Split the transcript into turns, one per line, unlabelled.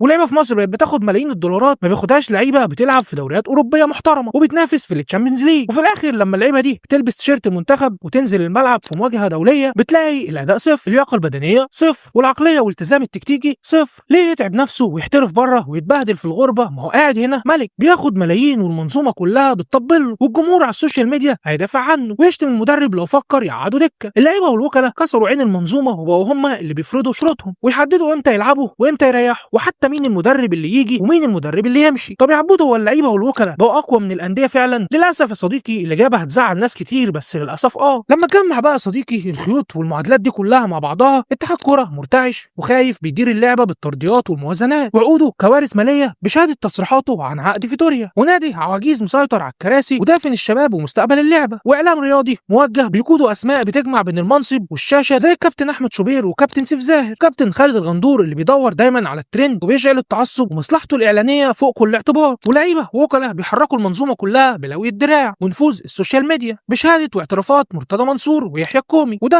ولعيبة في مصر بقت بتاخد ملايين الدولارات ما بياخدهاش لعيبة بتلعب في دوريات اوروبية محترمه وبتنافس في الشامبيونز ليج. وفي الاخر لما اللعيبة دي بتلبس تيشيرت المنتخب وتنزل الملعب في مواجهة دولية بتلاقي الاداء صفر، اللياقة البدنية صفر، والعقلية والالتزام التكتيكي صفر. ليه يتعب نفسه ويحترف بره ويتبهدل في الغربة؟ ما هو قاعد هنا ملك بياخد ملايين والمنظومه كلها بتطبل له، والجمهور على السوشيال ميديا هيدافع عنه ويشتم المدرب لو فكر يقعدوا دكه. اللعيبة والوكلاء كسروا عين المنظومة وبقوا هم اللي بيفرضوا شروطهم ويحددوا امتى يلعبوا وامتى يريحوا، وحتى مين المدرب اللي يجي ومين المدرب اللي يمشي. طب يا عبود، هو اللعيبة والوكلاء بقوا اقوى من الاندية فعلا؟ للاسف يا صديقي الاجابة هتزعل ناس كتير، بس للاسف لما تجمع بقى يا صديقي الخيوط والمعادلات دي كلها مع بعضها، اتحاد كورة مرتعش وخايف بيدير اللعبة بالترضيات والموازنات، وعقوده كوارث ماليه بشهادة تصريحاته عن عقد فيتوريا، ونادي عواجيز مسيطر على الكراسي ودافن الشباب ومستقبل اللعبة، واعلام رياضي موجه بيقودوا اسماء بتجمع بين المنصب والشاشه زي الكابتن احمد شوبير وكابتن سيف زاهر، كابتن خالد الغندور اللي بيدور دايما على الترند وبيشعل التعصب ومصلحته الاعلانية فوق كل اعتبار، ولاعيبه ووكلاء بيحركوا المنظومة كلها بلوي الدراع ونفوذ السوشيال ميديا بشهادة واعترافات مرتضى منصور ويحيى الكومي. وده